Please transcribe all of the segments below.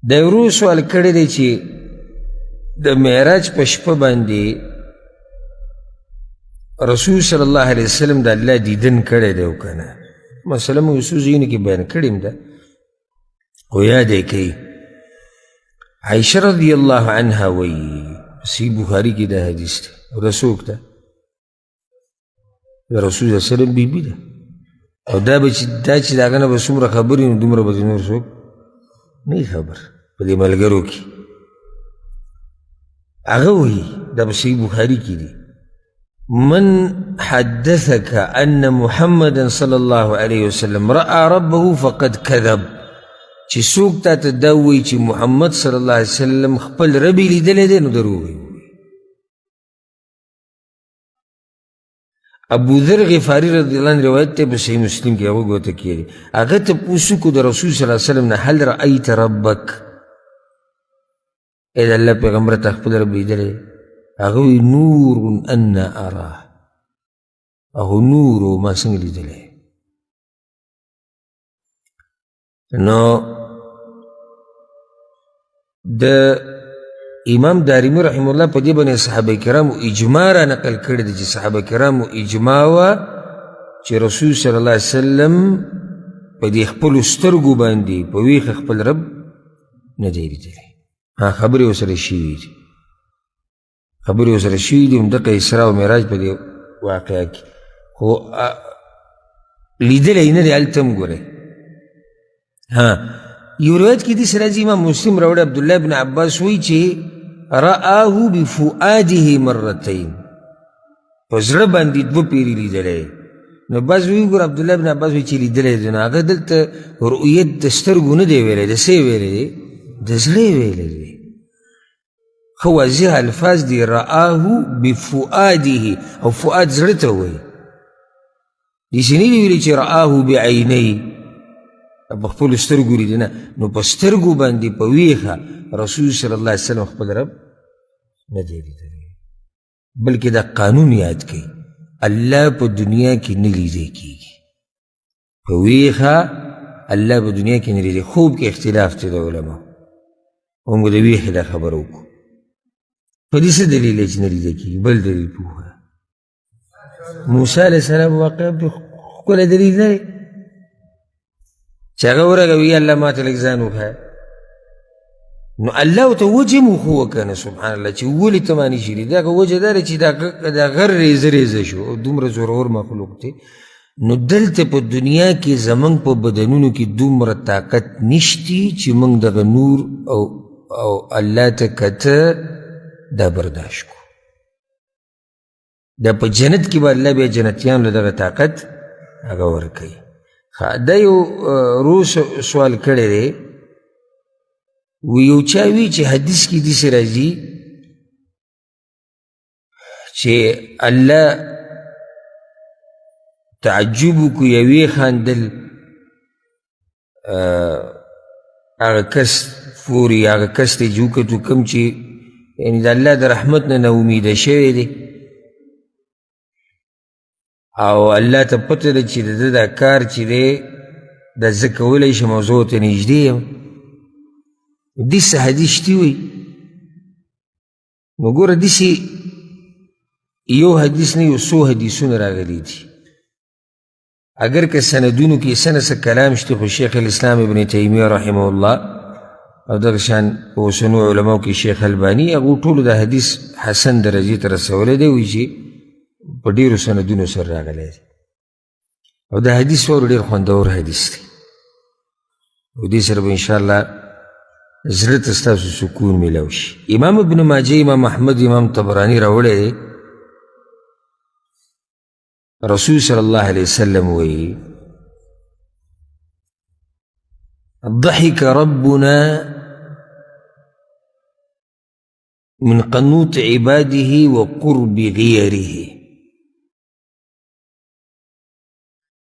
د ورو سوال کړی دی چې د معراج په شپه باندې رسول صلی الله علیه وسلم د الله دیدن کړی دی او که نه. مسله مو یو څو ځایونو کې بیان کړې هم ده، خو یاد یې کوي. عایشه رضی الله عنها وایي، صحیح بخاري کې دا حدیث دی، او دا څوک ده؟ د رسول صلی الله علیه وسلم بیبي ده. او دا به چې دا چې د هغه نه به څومره خبرې، نو دومره به نور څوک نه وي خبر په دې ملګرو کې. هغه وایي، دا په صحیح بخاري کې دي، من حدثك أن محمدا صلى الله عليه وسلم رأى ربه فقد كذب. چې څوک تا ته دا وایي چې محمد صلی الله علیه وسلم خپل رب یې لیدلی دی، نو دروغ یې. ابو ذر غفاری رضی الله عنه روایت ته په صحیح مسلم کې هغه ګوته کیږي، هغه ته پوسو کو د رسول صلی الله علیه وسلم نه، هل رأیت ربک، ای د الله پیغمبر ته خپل رب لیدلی؟ هغه وایي نور انا اراه، هغه نور ما څنګه لیدلی؟ نو د امام دارمی رحم الله په دې باندې صحابه کرامو اجماع را نقل کړې ده چې صحابه کرامو اجماع وه چې رسول صلی الله علیه وسلم په دې خپلو سترګو باندې په ویښه خپل رب نه دی لیدلی. ها، خبرې ورسره شوي دي، خبرې ورسره شوي دي، همدغه اسراء او معراج په دې واقعه کې، خو لیدلی نه دی. هلته هم ګورئ، ها، یو روایت کې داسې راځي، امام مسلم راوړی، عبدالله بن عباس وایي چې رآه بفؤاده مرتین، په زړه باندې دوه پیرې لیدلی. نو بعض وایي ګوره عبدالله بن عباس وایي چې لیدلی دی، نو هغه دلته رؤیت د سترګو نه دی ویلی، د څه یې ویلی دی؟ د زړه یې ویلی دی. ښه واضح الفاظ دي، رآه بفؤاده، او فؤاد زړه ته وایي. داسې نه دي ویلي چې رآه بعینی، په خپلو سترګو لیدي، نه. نو په سترګو باندې په ویښه رسول صلی الله علیه وسلم خپل رب نه دی لیدلی، بلکې دا قانون یاد کوي، الله په دنیا کې نه لیدی کېږي په ویښه، الله په دنیا کې نه لیدی. خوب کې اختلاف دی د علماو، موږ د ویښې دا خبره وکړو. په دې څه دلیل دی چې نه لیدل کېږي؟ بل دلیل پوهه موسی علیه السلام واقعه په ښکلی دلیل نه دی چې هغه ورغی وایي الله ما ته لږ ځان وښیه، نو الله ورته وجه هم وښووه که نه، سبحان الله، چې ولې ته ما نشي لیدلی. هغه وجه دا ده چې دا غر ریزه ریزه شو، او دومره زورور مخلوق دی. نو دلته په دنیا کې زمونږ په بدنونو کې دومره طاقت نشتی چې موږ دغه نور او الله ته کته دا برداشت کړو. دا په جنت کې به الله بیا جنتیانو له دغه طاقت هغه ورکوي. دا یو روس سوال کړی دی، یو چا وي چې حدیث کې داسې راځي چې الله تعجب وکړو، یوې خاندل هغه کس پورې، هغه کس ته چې وکتو کوم چې یعنې د الله د رحمت نه ناامیده شوی دی، او الله ته پته ده چې د ده دا کار چې دی دا زه کولی شم او زه ورته نږدې یم. داسې حدیث شتي وي. نو ګوره داسې یو حدیث نه، یو څو حدیثونه راغلي دي، اگر که سندونو کې څه نه څه کلام شته، خو شیخ الاسلام ابن تیمیه رحمه الله او دغه شان په اوسنو علماو کې شیخ الباني هغو ټولو د حدیث حسن درجې ته رسولی دی، وایي چې په ډېرو سندونو سره راغلی دی. او دا حدیث واورو، ډېر خوندور حدیث دی، او دې سره به انشاءالله زړه ته ستاسو سکون میلاو شي. امام ابن ماجه، امام احمد، امام طبراني راوړی دی، رسول صلی الله علیه وسلم وایي ضحك ربنا من قنوط عباده وقرب غيره.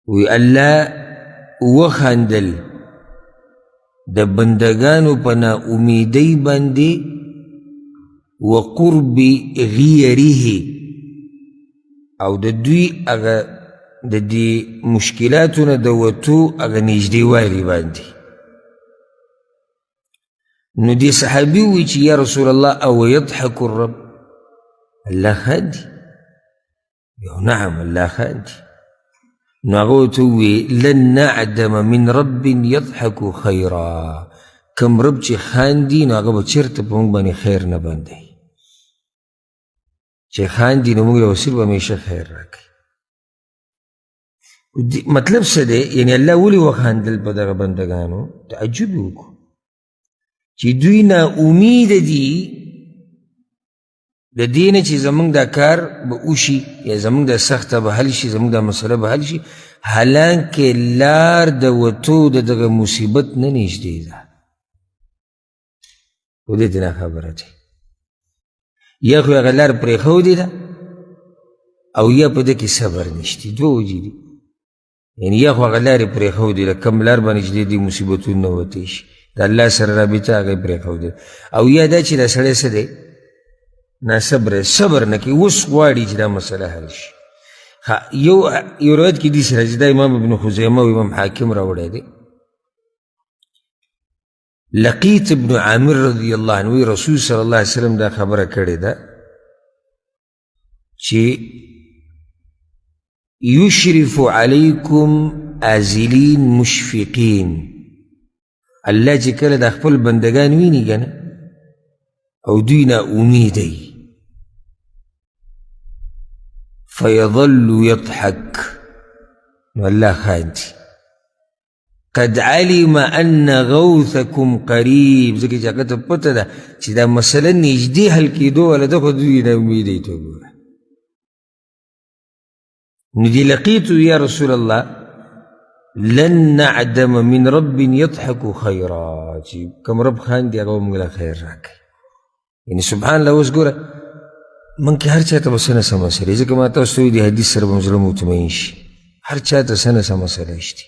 وی الله وخندل د بندگانو په نا امیدۍ باندې، وقرب غیره، او د دوی هغه د دې مشکلاتو نه د وتو هغه نږدېوالي باندې. نو دې صحابي وویل چې یا رسول الله او یضحک الرب، الله خاندي؟ یو نعم الله خاندي. نو هغه ورته وویل لن نعدم من رب یضحک خیرا، کوم رب چې خاندي نو هغه به چېرته په موږ باندې خیر نه بندوي، چې خاندي نو موږ له صرف همیشه خیر راکوي. مطلب څه دی؟ یعنې الله ولې وخاندل په دغه بندګانو؟ تعجب یې وکړو چې دوی نا امیده دي د دې نه چې زموږ دا کار به وشي یا زموږ دا سخته به حل شي، زموږ دا مسله به حل شي، حالانکه لار د وتو د دغه مصیبت نه نږدې ده. خو دې ته ناخبره دی، یا خو هغه لار پرېښودې ده او یا په ده کې صبر نشته. دوه وجې دي، یعنې یا خو هغه لارې پرېښودې ده کوم لار باندې چې دې مصیبتونو نه وتی شي، د الله سره رابطه هغه یې پرېښودې، او یا دا چې دا سړی څه دی، ناصبره، صبر نه کوي، اوس غواړي چې دا مسله حل شي. یو یو روایت کې داسې راځي، دا امام ابن خزیمه او امام حاکم راوړی دی، لقیت ابن عامر رضی الله عنه، رسول صلی الله علیه وسلم دا خبره کړې ده چې یشرف علیکم ازلین مشفقین، الله چې کله د خپل بندگان ویني که نه او دوی نا امیده وي، فیظل یضحک، نو الله خاندي. قد علم ان غوثکم قریب، ځکه چې هغه ته پته ده چې دا مسله نږدې حل کېدو واله ده، خو دوی نا امیده ته وګوره. نو دې لقیتو یا رسول الله لن نعدم من رب یضحک خیرا، چې کوم رب خاندي هغه به موږ له خیر راکوي. یعنې سبحان الله، اوس ګوره موږ کې هر چا ته به څه نه څه مسلې، ځکه ما تاسو ته ویلي دي حدیث سره به مو زړه مطمئن شي، هر چا ته څه نه څه مسله شته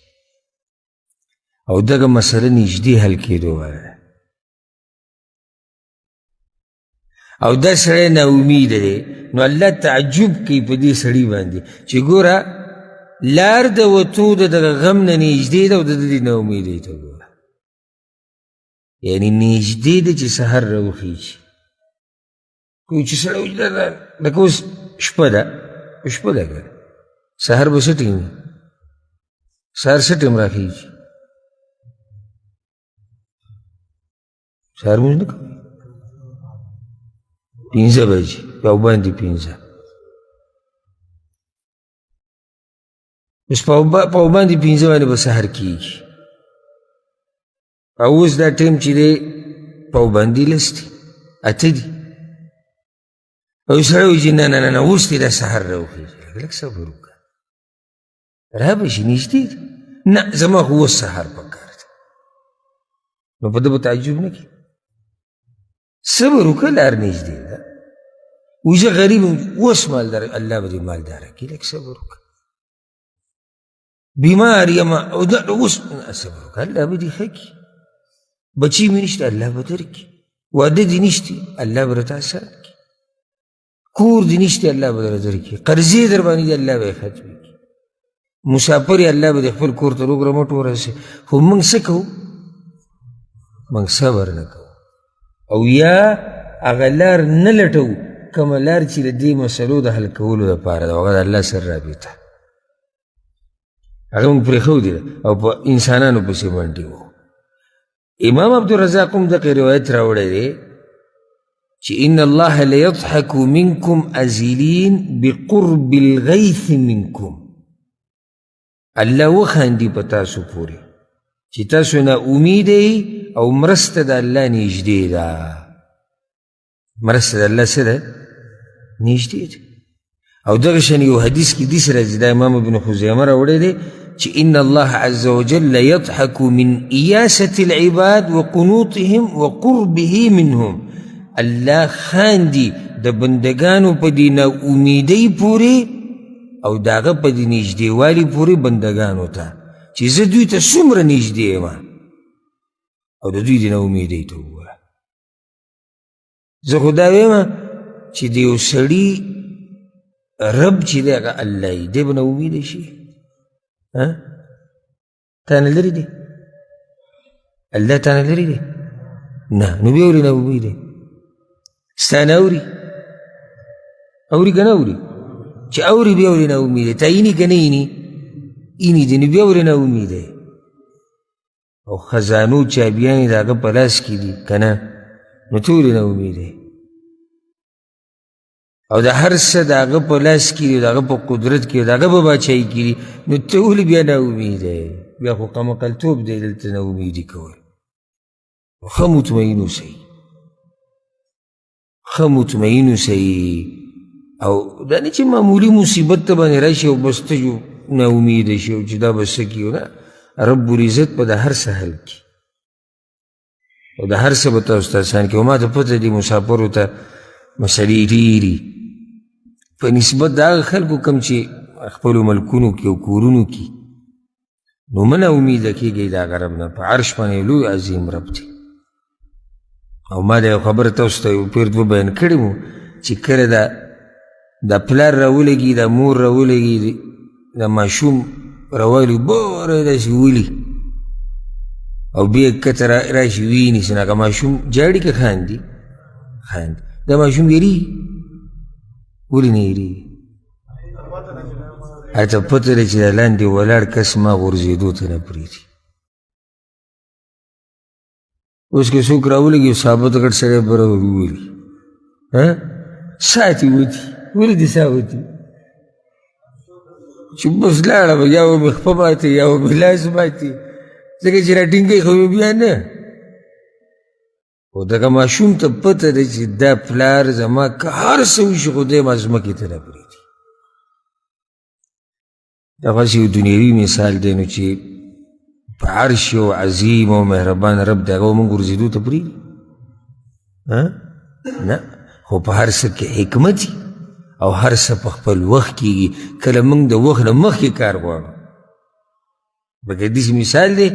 او دغه مسله نږدې حل کېدو واله ده، او دا سړی ناامیده دی، نو الله تعجب کوي په دې سړي باندې چې ګوره لار د وتو د دغه غم نه نږدې ده او د دې ناامیدۍ ته ګوره، یعنې نږدې ده چې سهار راوخیږي. کوی چې سړی وایي لکه اوس شپه ده، شپه ده که نه، سهار به څه ټیم وي؟ سهار څه ټیم راخیږي؟ سهار لمونځ نه کوي، 5 بجې او باندې 5. اوس په باندې 5 باندې به سهار کېږي، او اوس دا ټیم چې دی په باندې 10 دي، 8 دي، او سړی وایي چې نه نه نه نه اوس دې دا سهار راوخېږي، لږ لږ صبر وکړه، را به شي، نږدې دی، نه زما خو اوس سهار پکار دی. نو په ده به تعجب نه کوي، صبر وکړه، لار نږدې ده. وایي زه غریب یم، اوس مالدار، الله به دې مالداره کړي، لږ صبر وکړه. بیمار یم او دا اوس صبر وکړه، الله به دې ښه کړي. بچي مې نشته، الله به درکړي. واده دې نشته، الله به راته اسان کړي. کور دې نشته، الله به درته درکړي. قرضې در باندې دي، الله به یې ختمې کړي. مسافر یې، الله به دې خپل کور ته روغ رمټ ورسوي. خو موږ څه کوو؟ موږ صبر نه کوو، او یا هغه لار نه لټوو کومه لار چې د دې مسلو د حل کولو لپاره ده، هغه د الله سره رابطه، هغه موږ پرېښودې ده او په انسانانو پسې منډې وو. امام عبدالرزاق هم دغه روایت راوړی دی چې ان الله لیضحک منکم ازلین بقرب الغیث منکم، الله وخاندي په تاسو پورې چې تاسو نا امیده یئ او مرسته د الله نږدې ده. مرسته د الله څه ده؟ نږدې ده. او دغه شان یو حدیث کې داسې راځي، دا امام ابن خزیمه راوړی دی چې ان الله عز وجل یضحک من ایاسة العباد وقنوطهم وقربه منهم، الله خاندي د بندګانو په دې ناامیدۍ پورې او د هغه په دې نږدېوالي پورې بندګانو ته چې زه دوی ته څومره نږدې یم، او د دوی د ناامیدۍ ته وګوره. زه خو دا وایم چې د یو سړي رب چې دی هغه الله وي، دی به ناامیده شي؟ تا نه لرې دی؟ الله تا نه لرې دی؟ نه، نو بیا ولې ناامیده؟ ستا نه اوري؟ اوري که نه اوري؟ چې اوري بیا ولې ناامیده؟ تا ایني که نه ایني؟ ایني دي، نو بیا ولې ناامیده؟ او خزانو چابیانې د هغه په لاس کې دي که نه؟ نو ته ولې ناامیده؟ او د هر څه د هغه په لاس کې دي، د هغه په قدرت کې، د هغه په باچایي کې دي، نو ته ولې بیا ناامیده یې؟ بیا خو قمقلتوب دی دلته ناامیدي کول. ښه مطمئن اوسئ، ښه مطمئن اوسئ. او دا نه چې معمولي مصیبت ته باندې راشي او بس ته ناامیده شي او چې دا به څه کېږي. نه، رب العزت به د هر څه حل کړي او د هر څه به تاسو ته اسان کړي. او ما ته پته دي مسافرو ته مسلې ډېري په نسبت د هغه خلکو کوم چې خپلو ملکونو کې او کورونو کې، نو مه ناامیده کېږئ د هغه رب نه. په عرش باندې لوی عظیم رب دی. او ما دا یو خبره تاسو ته یو پېر دوه بیان کړې وو چې کله دا پلار راولګي، دا مور راولګي، دا ماشوم راوالي بوره داسې ولي او بیا کته راشي ویني چې هغه ماشوم ژاړي که خاندي؟ خاندي. دا ماشوم یریږي؟ ولې نه یریږي؟ هلته پته ده چې دا لاندې ولاړ کس ما غورځېدو ته نه پرېږدي. اوس که څوک راولګي ثابت غټ سړی به راوولي، ها ساه ترې وتي. ولې دې ساه وتي؟ چې بس لاړه به یا به مې خپه ماتې یا به مې لاس ماتې، ځکه چې راټینګوي خو به بیا نه. خو دغه ماشوم ته پته ده چې دا پلار زما که هر څه وشي خو دی ما ځمکې ته نه پرېږدي. دا خو هسې یو دنیوي مثال دی، نو چې په عرش یو عظیم او مهربان رب دی، هغه به موږ غورځېدو ته پرېږدي؟ نه، خو په هر څه کې حکمت او هر څه په خپل وخت کېږي. کله موږ د وخت نه مخکې کار غواړو، بلکې داسې مثال دی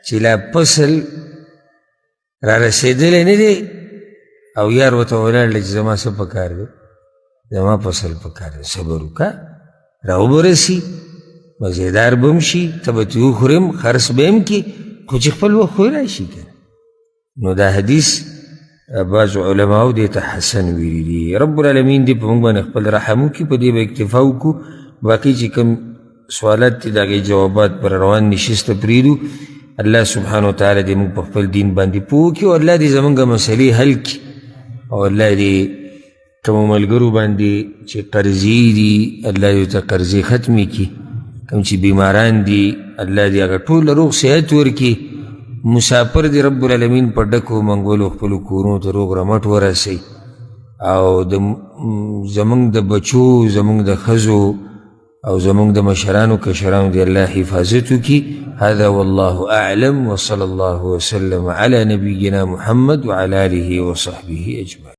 چې لا فصل را رسېدلی نه دی او یار ورته ولاړ دی چې زما څه پکار دی، زما فصل پکار دی، صبر وکړه را وبه رسي، مزیدار به هم شي، ته به ترې وخورې هم، خرڅ به هم کړې، خو چې خپل وخت خو راشي که نه. نو دا حدیث بعض علماو دې ته حسن ویلي دي. رب العالمین دې په موږ باندې خپل رحم وکړي، په دې به اکتفا وکړو. باقي چې کوم سوالات دي د هغې جوابات پر روان نشست ته پرېږدو. الله سبحانه وتعالی دې موږ په خپل دین باندې پوه کړي، او الله دې زموږ مسلې حل کړي، او الله دې کومو ملګرو باندې چې قرضې دي الله دې ورته قرضې ختمې کړي، کوم چې بیماران دي الله دې هغه ټول روغ صحت ورکړي، مسافر دې رب العالمین په ډکو منګولو خپلو کورونو ته روغ رمټ ورسوي، او د زمونږ د بچو، زمونږ د ښځو او زمونږ د مشرانو کشرانو دې الله حفاظت وکړي. هذا والله أعلم، وصلى الله وسلم على نبينا محمد وعلى آله وصحبه أجمعين.